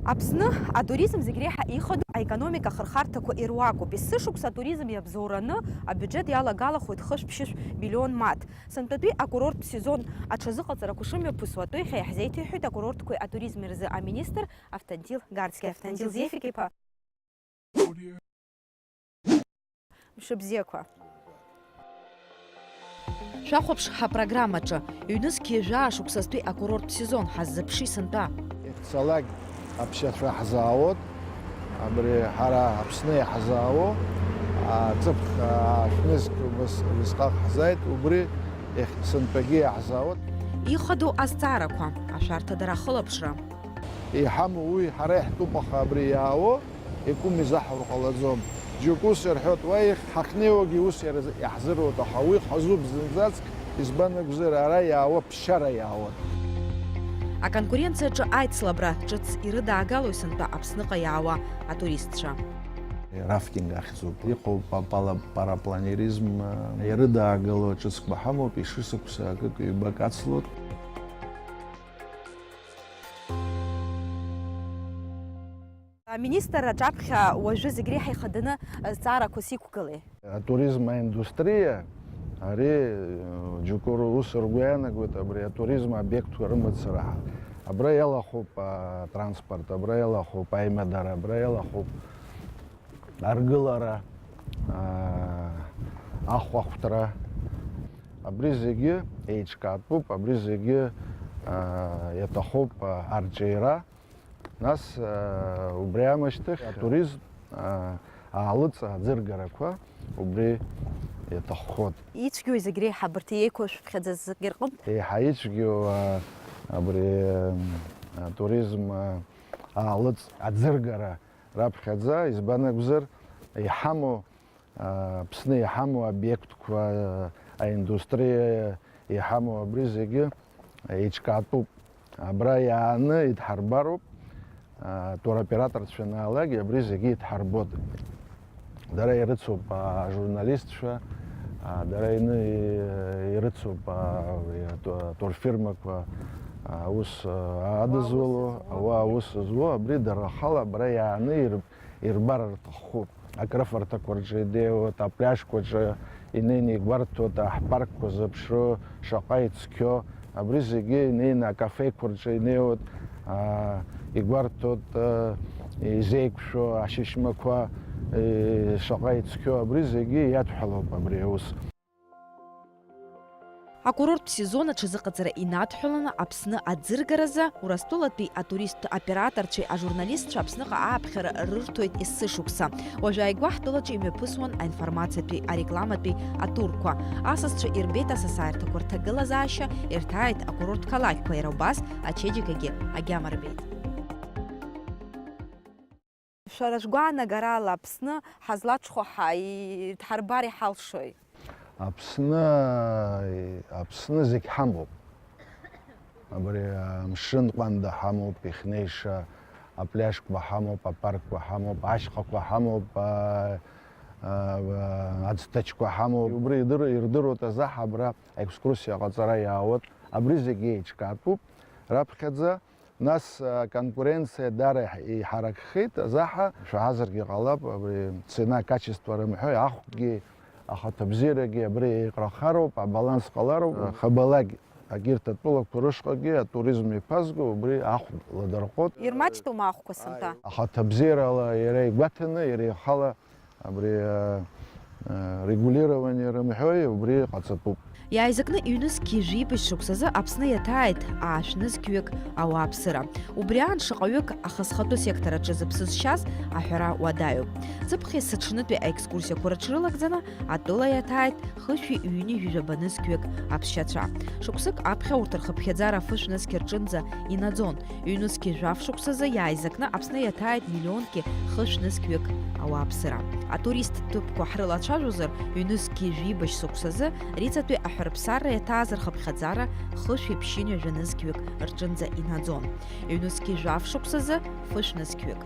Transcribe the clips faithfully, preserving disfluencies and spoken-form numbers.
Аԥсны атуризм зегь реиҳа ихадоу аекономика ахырхарҭақәа ируакуп. Есышықәса атуризм иабзоураны абиуџьет иалагалахоит хышә ԥшьышә миллион мааҭ. Сынтәатәи акурорттә сезон аҽазыҟаҵарақәа шымҩаԥысуа атәы иахьа иаҳзеиҭеиҳәеит акурортқәеи атуризми рзы аминистр Автандил Гарцкиа. Автандил Зефик-иԥа. Мшыбзиақәа. Шәахәаԥш ҳапрограммаҿы, ҩнызқьи жәаа шықәсазтәи акурорттә сезон ҳаззыԥши сынтәа. Иахьцалак аԥсшьацәа ҳзаауеит, абри ҳара Аԥсны иаҳзаауоу, а, ҵыԥх, а, шәнызқь убас убасҟак ҳзааит, убри иахь сынтәагьы иаҳзаауеит. Ихадоу азҵаарақәа, ашәарҭадара ахылаԥшра. Иҳамоу уи ҳара иаҳтәуп, аха абри иаауа икәым изаҳур ҟалаӡом. Џьоук ус ирҳәоит, уа ихь ҳахьнеиуагьы ус иара-, иаҳзыруеит, аха уи хазуп зынӡаск, избан акәзар, ара иаауа ԥсшьара иаауеит. Аконкуренциаҿы аицлабра ҿыц ирыдаагалои сынтәа Аԥсныҟа иаауа атуристцәа? Рафтинг ахьӡуп. Иҟоуп апала-, парапланеризм, ирыдаагало ҿыцқәа ҳамоуп, ишышықәса акык-ҩбак ацлоит. Аминистр аҿаԥхьа уажәы зегь реиҳа ихаданы зҵаарақәа сиқәгылеи? Атуризм аиндустриа, ари, џьоукы рус ргәы иаанагоит, абри атуризм обиектқәа рымацара. Абра иалахәуп атранспорт, абра иалахәуп аимадара, абра иалахәуп аргылара, ахәахәҭра. Абри зегьы еиҿкаатәуп, абри зегьы иаҭахуп арҿиара. Нас, аа, убри аамышьҭахь атуризм, аа, аалыҵ аӡыргарақәа убри иаҭаххоит. Ицәгьоу зегь реиҳа абарҭ еиқәышәԥхьаӡаз зегь рҟынтә? Еиҳа ицәгьоу, аа, абри, аа, атуризм, аа, аалыҵ аӡыргара раԥхьаӡа, избан акәзар, иҳамоу Аԥсны иҳамоу аобиектқәа, аиндустриа иҳамоу абри зегьы еиҿкаатәуп. Абра иааны идҳарбароуп, туроператорцәа анаалак, абри зегьы идҳарбоит. Дара ирыцуп ажурналистцәа, дара ины ирыцуп ату-, атурфирмақәа, аус адызуло, ауаа аус зуо, абри дара рхала абра иааны ир-, ирбар рҭаххоуп. Акрыфарҭақәа рҿы инеиуеит, апляжқәа рҿы инеины игәарҭоит, ҳпаркқәа зыԥшроу шаҟа ицқьоу, абри зегьы инеины акафеқәа рҿы инеиуеит, аа, игәарҭоит, аа, изеиқәшәо ашьышьмақәа, э, шаҟа ицқьоу, абри зегьы иадҳәалоуп абри аус. Акурорттә сезон аҽазыҟаҵара инадҳәаланы Аԥсны аӡыргаразы Урыстәылатәи атуристтә операторцәеи ажурналистцәа Аԥсныҟа ааԥхьара рырҭоит есышықәса. Уажә ааигәа ҳтәылаҿы имҩаԥысуан аинформациатәи арекламатәи атурқәа. Асасцәа ирбеит асасааирҭақәа рҭагылазаашьа, ирҭааит акурорт қалақьқәа, иара убас ачеиџьыкагьы агьама рбеит. Шәара шәгәаанагарала Аԥсны ҳазлаҽхәаҳа идҳарбар иҳалшои? Аԥсны, Аԥсны зегь ҳамоуп. Абри амшын ҟәанда ҳамоуп, ихнеиша апляжқәа ҳамоуп, апаркқәа ҳамоуп, ашьхақәа ҳамоуп, а, а, аӡҭачқәа ҳамоуп. Убри идыр-, ирдыруеит азаҳа абра аекскурсиа ҟаҵара иаауеит. Абри зегьы еиҿкаатәуп раԥхьаӡа. Нас, а, конкуренциа дара иҳ-, иҳаракхеит, азаҳа шәаҳазаргьы ҟалап, абри цена, качество рымҳәои, ахәгьы, ахаҭабзиарагьы абри еиҟарахароуп, абаланс ҟалароуп. Хабалагь, агьырҭ атәылақәа рышҟагьы атуризм иԥазго убри ахә ладырҟәыт. Ирмаҷтәума ахәқәа сынтәа? Ахаҭабзиарала иара игәаҭаны, иара ихала Абри, э, э, регулирование рымҳәои, убри ҟаҵатәуп. Иааизакны ҩнызқьи жәибжь шықәсазы Аԥсны иаҭааит аашә нызқьҩык ауааԥсыра. Убри аан шаҟаҩык ахысхатәы сектор аҿы зыԥсы зшьаз аҳәара уадаҩуп. Ҵыԥх есыҽнытәи аекскурсиақәа рыҽрылагӡаны атәыла иаҭааит хышәи ҩни жәаба нызқьҩык аԥсшьацәа. Шықәсык аԥхьа урҭ рхыԥхьаӡара фышә нызқь рҿынӡа инаӡон. Ҩнызқьи жәаф шықәсазы иааизакны Аԥсны иаҭааит миллионки хышә нызқьҩык ауааԥсыра. Атурист ҭыԥқәа ҳрылацәажәозар, ҩнызқьи жәибжь шықәсазы Риҵатәи аҳәарԥсарра иаҭааз рхыԥхьаӡара хышәи ԥшьынҩажәа нызқьҩык рҿынӡа инаӡон. Ҩнызқьи жәаф шықәсазы фышә нызқьҩык.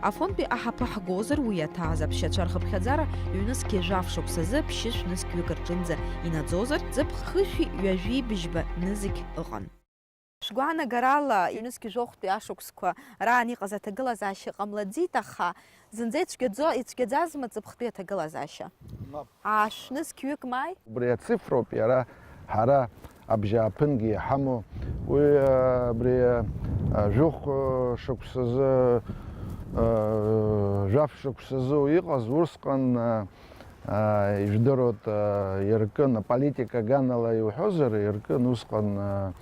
Афонтәи аҳаԥы ҳгозар, уи иаҭааз аԥсшьацәа рхыԥхьаӡара ҩнызқьи жәаф шықәсазы ԥшьышә нызқьҩык рҿынӡа инаӡозар, ҵыԥх хышәи ҩажәи быжьба нызқь ыҟан. Шәгәаанагарала, ҩнызқь жәохәтәи ашықәсқәа раан иҟаз аҭагылазаашьа ҟамлаӡеит, аха зынӡа ицәгьаӡо, ицәгьаӡазма ҵыԥхтәи аҭагылазаашьа? Мап. Аашәнызқь ҩык мааи? Убри ацифроуп иара ҳара абжьааԥынгьы иҳамоу. Уи, а, абри, а, жәохә, а, шықәсазы, а, жәаф шықәсазы иҟаз усҟан, а, а, ижәдыруеит, а, иркын, аполитика аганала иуҳәозар, иркын усҟан, а,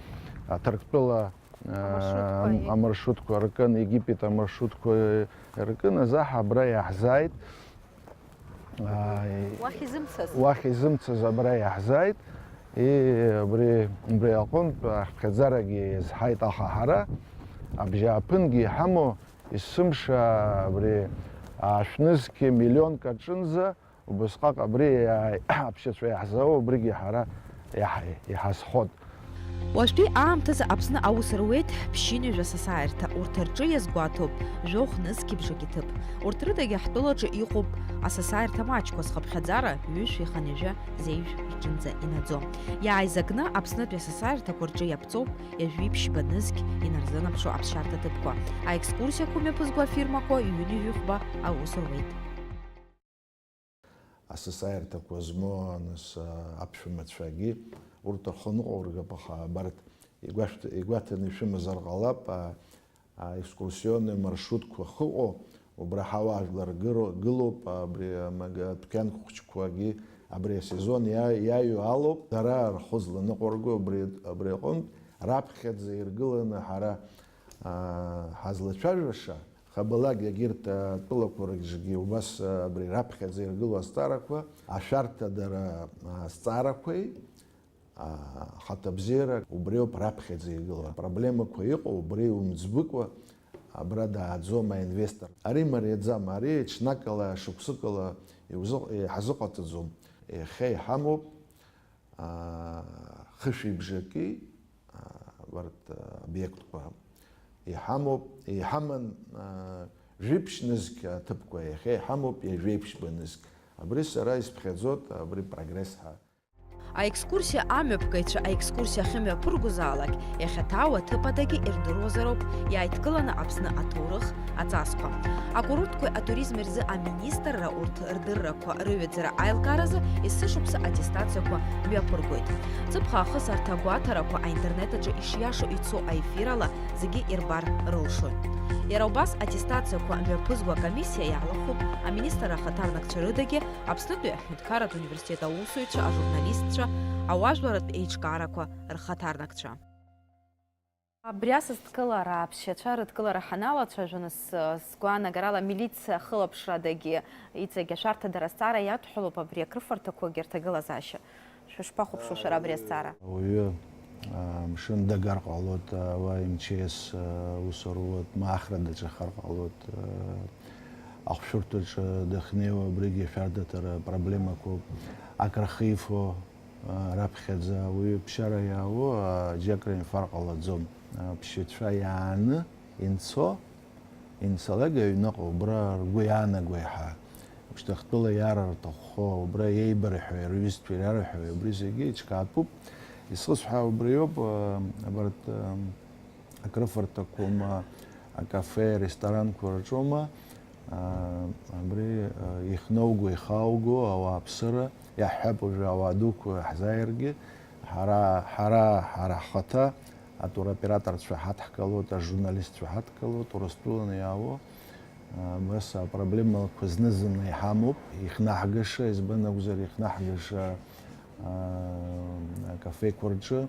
аҭырқәтәыла, а, Амаршрутқәа, ам-, амаршрутқәа ркын, Египет амаршрутқәа ркын, азаҳа абра иаҳзааит. Ааи. Уахь изымцаз? Уахь изымцаз абра иаҳзааит. И, абри, убри аҟынтә ахԥхьаӡарагьы иазҳаит, аха ҳара абжьааԥынгьы иҳамоу, есымша абри аашәнызқь миллионк аҿынӡа, убысҟак абри иааи-, аԥшьацәа иаҳзаау, абригьы ҳара иаҳ-, иҳазхот. Уажәтәи аамҭазы Аԥсны аус руеит ԥшьынҩажәа асасааирҭа, урҭ рҿы иазгәаҭоуп жәохә нызқьыбжак иҭыԥ. Урҭ рыдагьы ҳтәылаҿы иҟоуп асасааирҭа маҷқәа, зхыԥхьаӡара ҩышәи хынҩажәа зеижә рҿынӡа инаӡо. Иааизакны Аԥснытәи асасааирҭақәа рҿы иаԥҵоуп ҩажәи ԥшьба нызқь инарзынаԥшуа аԥсшьарҭа ҭыԥқәа. Аекскурсиақәа мҩаԥызго афирмақәа ҩынҩажәи хәба аус руеит. Асасааирҭақәа змоу, нас, а, аԥшәмацәагьы урҭ рхы ныҟәыргап, аха абарҭ игәашәҭ-, игәаҭаны ишәымазар ҟалап, а, а, екскурсионный маршрутқәа ахьыҟоу, убра ҳауаажәлар гыро-, гылоуп, абри, а, мага-, адәқьан хәыҷқәагьы абри асезон иа-, иаҩу алоуп, дара рхы зланыҟәырго абри, абри аҟынтә раԥхьаӡа иргыланы ҳара, а, ҳазлацәажәаша, Хабалак егьырҭ атәылақәа рҿгьы убас, а, абри раԥхьаӡа иргыло азҵаарақәа, ашәарҭадара, а, азҵаарақәеи, а, ахаҭабзиара убриоуп раԥхьаӡа иргыло. Апроблемақәа иҟоу убри умӡбыкәа абра дааӡом аинвестор. Ари мариаӡам, ари ҽнакала, шықәсыкала иузыҟ-, иҳазыҟаҵаӡом. Иахьа иҳамоуп, аа, хышәи бжаки, аа, абарҭ, аа, обиектқәа иҳамоуп, иҳаман, аа, жәиԥшь нызқь аҭыԥқәа, иахьа иҳамоуп ҩажәеиԥшьба нызқь. Абри сара исԥхьаӡоит, абри прогресс ҳәа. Аекскурсиа амҩаԥгаҩцәа аекскурсиа ахьымҩаԥыргозаалак, иахьаҭаау аҭыԥ адагьы ирдыруазароуп иааидкыланы Аԥсны аҭоурых, аҵасқәа. Акурортқәеи атуризми рзы аминистрра урҭ рдыррақәа рыҩаӡара аилкааразы есышықәса аттестациақәа мҩаԥыргоит. Ҵыԥх аахыс арҭ агәаҭарақәа аинтернет аҿы ишиашоу ицо аефир ала зегьы ирбар рылшоит. Иара убас аттестациақәа мҩаԥызго акомиссиа иалахәуп аминистрра ахаҭарнакцәа рыдагьы Аԥснытәи аҳәынҭқарратә университет аусзуҩцәа, ажурналистцәа, ауаажәларратә еиҿкаарақәа рхаҭарнакцәа. Абри асасдкылара аԥсшьацәа рыдкылара ҳаналацәажәа, нас, сгәаанагарала, амилициа ахылаԥшрадагьы иҵегь ашәарҭадара азҵаара иадҳәалоуп абри акрыфарҭақәагьы рҭагылазаашьа. Шәышԥахәаԥшуа шәара абри азҵаара? Ауаҩы, а, амшын дагар ҟалоит, а, ауаа МЧС, а, аусура уоуеит, ма Ахра даҿахар ҟалоит, а, ахәшәырҭаҿы дахьнеиуа абригьы ашәарҭадара проблемақәоуп, акрахифо, раԥхьаӡа ауаҩы ԥсшьара иаауа, а, џьакра имфар ҟалаӡом. Аԥсшьацәа иааны инцо, инцалак аҩныҟа убра ргәы иаанаго иаҳа. Шьҭахьтәыла иара рҭаххо, убра иеибарҳәо, рҩызцәа ирарҳәо, убри зегьы иҿкаатәуп. Исызҳәа убриоуп, а, абарҭ, а, акрыфарҭақәоума, акафе, аресторанқәа рҿоума, аа, абри, аа, ихноуго, ихаауго ауааԥсыра, иаҳҳәап, уажәы ауаа дуқәа ҳзааиргьы, ҳара, ҳара, ҳара ҳхаҭа, атуроператорцәа ҳадҳкылоит, ажурналистцәа ҳадкылоит, Урыстәыланы иаауа, аа, абас апроблемақәа зны-зынла иҳамоуп, ихнаҳгаша, избан акәзар, ихнаҳгаша, аа, акафеқәа рҿы,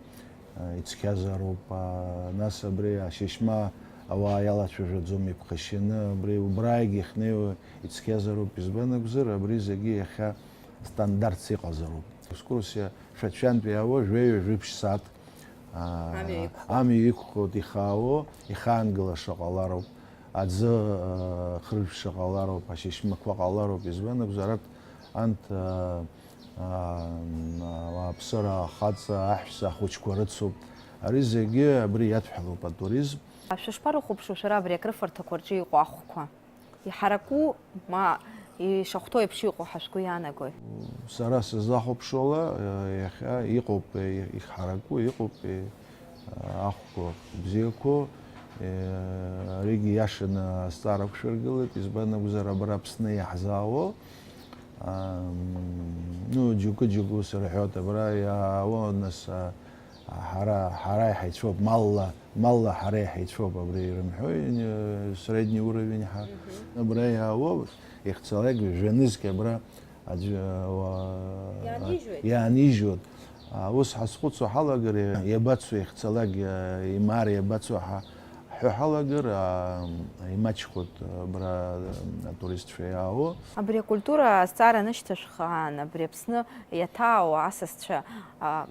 аа, ицқьазароуп. Аа, нас абри ашьышьма ауаа иалацәажәаӡом иԥхашьаны, абри убраагьы ихнеиуа ицқьазароуп. Избан акәзар, абри зегьы иахьа стандартс иҟазароуп. Екскурсиа шәачантә иаауа жәаҩа-жәиԥшь сааҭ, аа, Амҩа иқәхо. Амҩа иқәхоит, ихаауа, ихаангылаша ҟалароуп. Аӡы, аа, хыржәша ҟалароуп, ашьышьмақәа ҟалароуп. Избан акәзар, арҭ, анҭ, аа, аа, ауааԥсыра, ахаҵа, аҳәса, ахәыҷқәа рыцуп. Ари зегьы абри иадҳәалоуп атуризм. Шәышԥарыхәаԥшуа шәара абри акрыфарҭақәа рҿы иҟоу ахәқәа? Иҳараку, ма ишахәҭоу еиԥш иҟоу ҳәа шәгәы иаанагои? Сара сызлахәаԥшуала, иахьа иҟоуп, ихҳараку, иҟоуп, Ахәқәа бзиақәоу, аригьы иашаны азҵаара ақәшәыргылеит, избан акәзар, абра Аԥсны иаҳзаауа, ну, џьоукы-џьоукы ус рҳәоит, абра иаауа, нас, ҳара, ҳара иҳаицәоуп, малла, малла ҳара иҳаицәоуп, абри ирымҳәои, средний уровень ҳәа. Абра иаауа, ихцалак жәанызқь абра аӡәы, уа-, Иаанижьуеит. Иаанижьуеит. А, ус ҳазхәыцуа ҳалагар, иабацо ихцалак, а, имаар иабацо ҳа-, ҳҳәо ҳалагар, а, имаҷхоит, а, абра, а, атуристцәа иаауа. Абри акультура азҵаара анышьҭашәхаан, абри Аԥсны иаҭаауа асасцәа, а,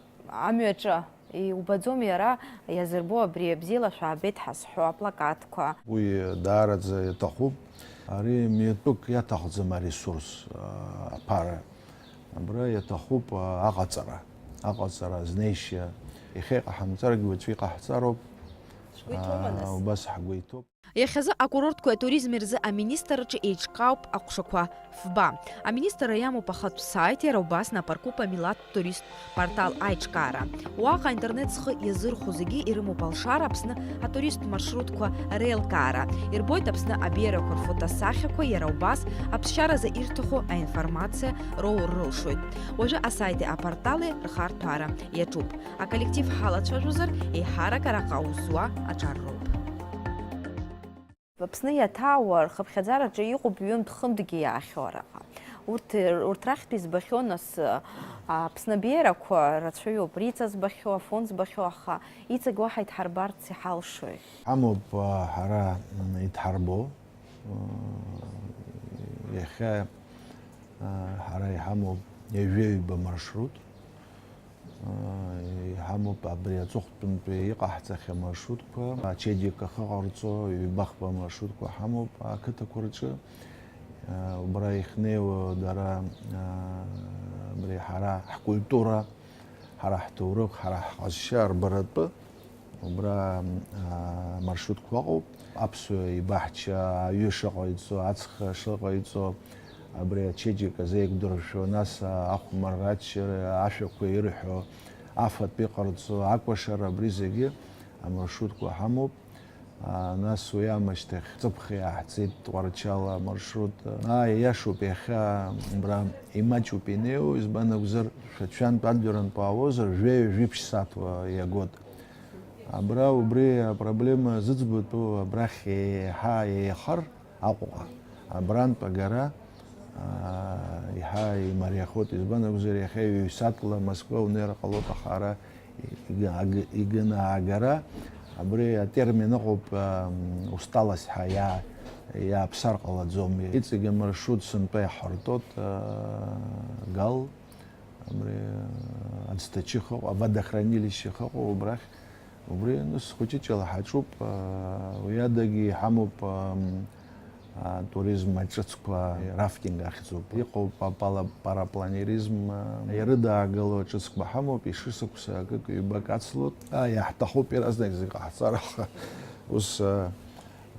амҩаҿы иубаӡом иара иазырбо абри абзиала шәаабеит ҳазҳәо аплакатқәа. Уи даараӡа иаҭахуп. Ари митәык иаҭахӡам аресурс, а, аԥара. Абра иаҭахуп, а, аҟаҵара. Аҟаҵара, азнеишьа. Иахьа иҟаҳамҵаргьы уаҵәы иҟаҳҵароуп. Шәгәы иҭоума, нас? А, убас ҳгәы иҭоуп. Иахьазы акурортқәеи атуризми рзы аминистрраҿы еиҿкаауп аҟәшақәа фба. Аминистрра иамоуп ахатә сайт, иара убас напаркуп амилаҭтә туристтә портал аиҿкаара. Уаҟа аинтернет зхы иазырхәо зегьы ирымоуп алшара Аԥсны атуристтә маршрутқәа реилкаара. Ирбоит Аԥсны абеиарақәа рфотосахьақәа, иара убас аԥсшьаразы ирҭаху аинформациа роур рылшоит. Уажәы асаити апортали рхарҭәаара иаҿуп. Аколлектив ҳалацәажәозар, еиҳарак араҟа аус зуа аҿар роуп. Аԥсны иаҭаауа рхыԥхьаӡараҿы иҟоуп ҩынтә-хынтәгьы иаахьоу араҟа. Урҭ, урҭ рахьтә избахьоу, нас, Аԥсны абеиарақәа рацәаҩуп, риҵа збахьоу, афонд збахьоу, аха иҵегь уаҳа идҳарбарц иҳалшои? Ҳамоуп, а, ҳара, м, идҳарбо, м, иахьа, а, ҳара иҳамоуп ҩажәа-ҩба маршрут. Иҳамоуп абри аҵыхәтәантәи иҟаҳҵахьа маршрутқәа, ачеиџьыка ахы ҟарҵо ҩба-хԥа маршрутқәа ҳамоуп ақыҭақәа рҿы. Убра ихнеиуа дара, абри ҳара ҳкультура, ҳара ҳҭоурых, ҳара ҳҟазшьа рбаратәы. Убра, аа, маршрутқәа ыҟоуп. Аԥсуа ибаҳча аҩы шыҟаиҵо, аҵх шыҟаиҵо, абри ачеиџьыка зеиқәдыршәо, нас, аа, ахәмарра аччара, ашәақәа ирҳәо, афатә иҟарҵо, акәашара, абри зегьы амаршрутқәа ҳамоуп. Аа, нас уи аамышьҭахь Ҵыԥх иааҳҵеит, Тҟәарчал амаршрут. Аа, иашоуп, иахьа абра имаҷуп инеиуа, избан акәзар, шәачантә адырҩантә уаауазар, жәаҩа-жәиԥшь сааҭ иагоит. Абра убри апроблема зыӡбатәу абрахь еиҳа еихар Аҟәаҟа. Абрантә агара, аа, еиҳа имариахоит. Избан акәзар, иахьа ҩ-сааҭла Москва унеир ҟалоит, аха ара ига-, аг-, иганы аагара, абри атермин ыҟоуп, аа, усталость ҳәа иа-, иааԥсар ҟалаӡом. Иҵегь амаршрут сынтәа иҳартот, аа, Гал. Абри, э, аӡҭачы хыҟоуп, аводохранилище хыҟоуп убрахь. Убри аныс хәыҷыҷала ҳаҿуп, э, уи адагьы иҳамоуп, э, атуризм аҿыцқәа, рафтинг ахьӡуп. Иҟоуп апала-, парапланеризм, э, ирыдаагыло аҿыцқәа ҳамоуп, ишышықәса акык-ҩбак ацлоит. А, иаҳҭахуп иаразнак зегь ҟаҳҵар, аха ус, э,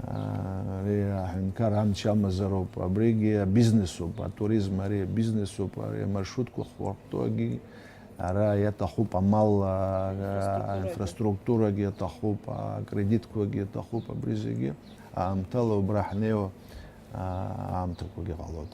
Ари аҳәынҭқар амч амазароуп, абригьы абизнесуп, атуризм ари абизнесуп, ари амаршрутқәа хурхтуагьы ара иаҭахуп, амал, а, инфраструктурагьы иаҭахуп, акредитқәагьы иаҭахуп, абри зегьы аамҭала убра ҳнеиуа, а, аамҭақәагьы ҟалоит.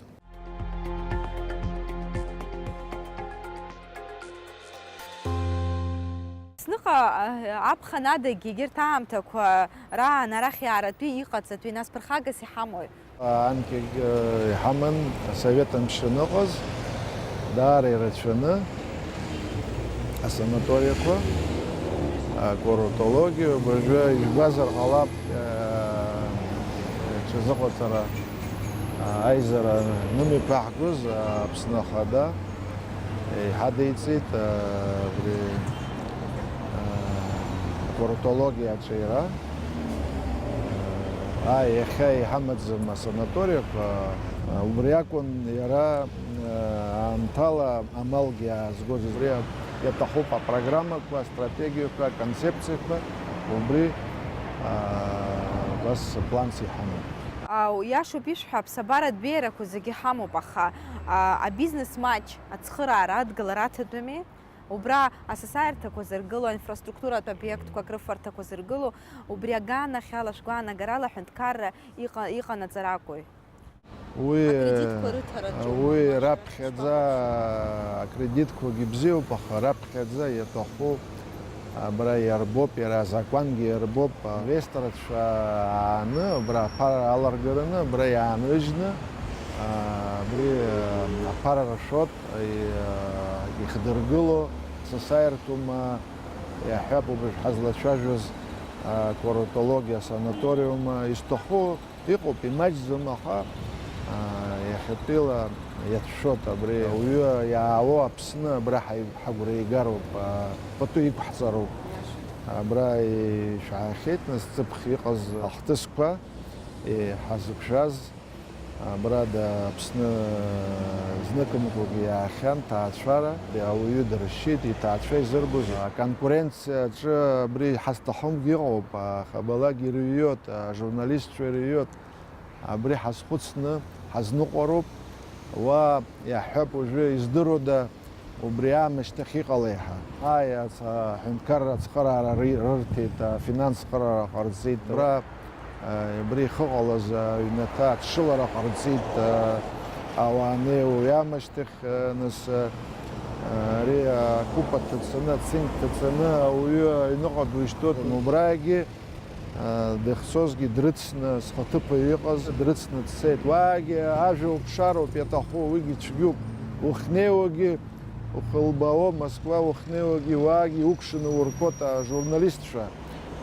Аԥсныҟа, а, аԥхын адагьы егьырҭ аамҭақәа раан арахь иааратәи иҟаҵатәи нас ԥырхагас иҳамои? Анкьагь, э, иҳаман асовет амшын ыҟаз, даара ирацәаны асанаториақәа, акурортологиа, уажәы ижәбазар ҟалап, э, ҽазыҟаҵара, а, аизара анымҩаԥаҳгоз, а, Аԥсны Ахада, Иҳадиҵеит, а, абри, а, акурортологиа аҿиара. А, иахьа иҳамаӡам асанаториақәа, а, убри акәын иара, а, аамҭала амалгьы аазгоз. Убри иаҭахуп апрограммақәа, астратегиақәа, аконцепциақәа, убри, а, убас планс иҳамоуп. А, иашоуп ишәҳәо, аԥсабаратә беиарақәа зегьы ҳамоуп, аха, а, абизнес маҷ Ацхыраара адгылара аҭатәами? Убра асасааирҭақәа зыргыло, аинфраструктуратә обиектқәак рыфарҭақәа зыргыло, убри аганахьала шәгәаанагарала аҳәынҭқарра иҟа-, иҟанаҵар акәи? Уи, Акредитқәа рыҭараҿы уи умбаша, раԥхьаӡа, акредитқәагьы бзиоуп, аха раԥхьаӡа иаҭаху абра иарбоуп, иара азакәангьы иарбоуп, инвесторцәа ааны, абра аԥара аларгараны, абра иааныжьны, абри аԥара рашәоит, ихдыргыло, сасааирҭоума, иаҳҳәап, убри ҳазлацәажәоз, акурортологиа, асанаториум, изҭаху Иҟоуп, имаҷӡам, аха, аа, иахьатәиала иацәшәоит абри. Ауаҩы иаауа Аԥсны абра ҳаи-, ҳагәра игароуп, аа, пату иқәҳҵароуп. Абра ишәаахьеит, нас, ҵыԥх иҟаз ахҭысқәа, е, ҳазықәшәаз, абра да Аԥсны зныкымкәагьы иаахьан ҭаацәара, ауаҩы дыршьит, иҭаацәа изырбоз. Аконкуренциа аҿы абри ҳазҭахымгьы ыҟоуп, аха абалак ирыҩуеит, ажурналистцәа ирыҩуеит. Абри ҳазхәыцны ҳазныҟәароуп. Уа иаҳҳәап, уажәы издыруада убри аамышьҭахь иҟалеи ҳәа. Ааи, ац-, аҳәынҭқарра ацхыраара ри-, рырҭеит, афинанс цхыраара ҟарҵеит. Абра, а, абри ихыҟалаз аҩнаҭа аҽшылара ҟарҵеит, а, ауаа неиуа уи аамышьҭахь, а, нас, а, ари акәыпа ҭацаны, ацинк ҭацаны ауаҩы аҩныҟа душьҭуеит. Убраагьы Дыхцозгьы дрыцны, зхаҭыԥуаҩ иҟаз дрыцны дцеит. Уаагьы ажәа уԥшароуп иаҭаху, уигьы цәгьоуп. Ухнеиуагьы ухылбаауа, Москва ухнеиуагьы уаагьы укәшаны уркуеит ажурналистцәа.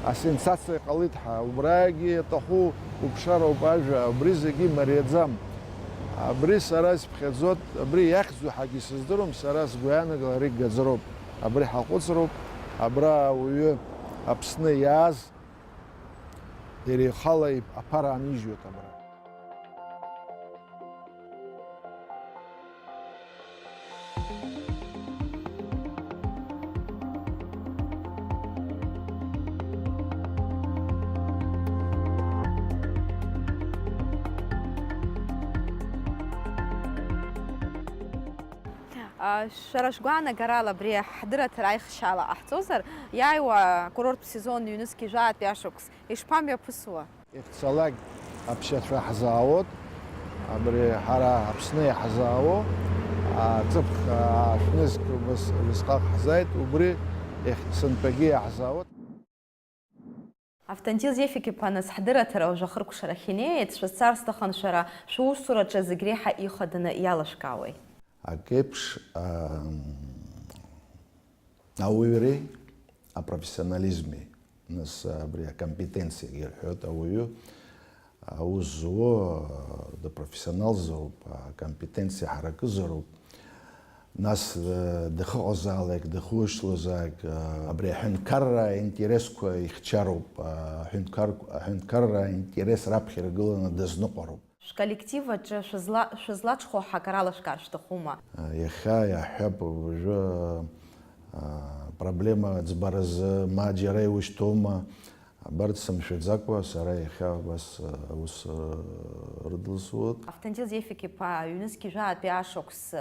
Асенсациа ҟалеит ҳәа. Убраагьы иаҭаху уԥшароуп ажәа, абри зегьы мариаӡам. Абри сара исԥхьаӡоит, абри иахьӡу ҳәагьы сыздыруам, сара сгәы иаанагала ари гаӡароуп. Абри ҳаҟәыҵроуп, абра ауаҩы Аԥсны иааз, иара ихала ип-, аԥара анижьуеит абра. Шәара шәгәаанагарала абри ҳдырраҭара аихшьаала ҟаҳҵозар, иааиуа акурорттә сезон ҩнызқь жәаатәи ашықәс ишԥамҩаԥысуа? Иахьцалак аԥсшьацәа ҳзаауеит, абри ҳара Аԥсны иаҳзаауа, а, ҵыԥх, а, шәнызқь убас, убасҟак ҳзааит, убри иахь сынтәагьы иаҳзаауеит. Автандил Зефик-иԥа, нас ҳдырраҭара уажә ахыркәшарахь инеиит, шәызцар сҭахын, шәара шәусураҿы зегь реиҳа ихаданы иалышәкаауеи? Акеиԥш, ам, ауаҩреи апрофессионализми, нас, абри акомпетенциагьы рҳәоит, ауаҩы аус зуо, дыпрофессионалзароуп, акомпетенциа ҳаракызароуп. Нас, э, дахыҟазаалак, дахушьҭлозаалак, э, абри аҳәынҭқарра аинтересқәа ихьчароуп, э, аҳәынҭқар-, аҳәынҭқарра аинтерес раԥхьа иргыланы дазныҟәароуп. Шәколлектив аҿы шәызла-, шәызлаҽхәо ҳәа акыр алышәкаар шәҭахума? Э, иахьа иаҳҳәап, уажәы, э, проблема ӡбаразы ма џьара иушьҭоума, Абарҭ сымшәаӡакәа, сара иахьа абас, аус, рыдылсуеит. Автандил Зефик-иԥа, ҩнызқь жәаатәи ашықәс,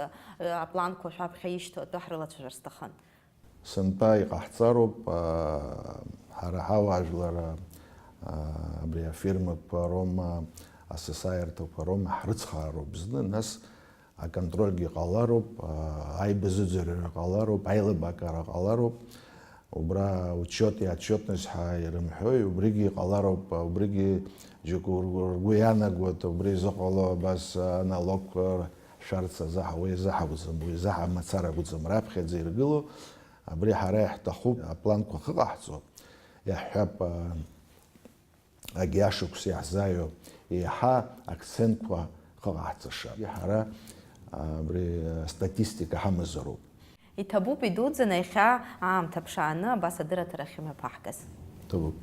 апланқәа шәаԥхьа ишьҭоу атәы ҳрылацәажәар сҭахын. Сынтәа иҟаҳҵароуп, ҳара ҳауаажәлар, абри афирмақәа роума, асасааирҭақәа роума ҳрыцхраароуп зны, нас Аконтрольгьы ҟалароуп, аа, аибазыӡырҩра ҟалароуп, аилибакаара ҟалароуп. Убра учёти отчётность ҳәа ирымҳәои, убригьы ҟалароуп, убригьы џьоук ргәы, ргәы иаанагоит, убри изыҟало абас аналогқәа шәарц азы ҳа-, уи азы ҳакәӡам, уи азы ҳа-, мацара акәӡам, раԥхьаӡа иргыло, абри ҳара иаҳҭахуп, апланқәа ахьыҟаҳҵо, иаҳҳәап, аа, Агьи ашықәс иаҳзааиуа еиҳа акцентқәа хыҟаҳҵаша. Ҳара, а, абри, а, статистика ҳамазароуп. Иҭабуп идуӡӡаны иахьа аамҭа ԥшааны абас адырраҭара ахьымҩаԥаҳгаз. Ҭабуп.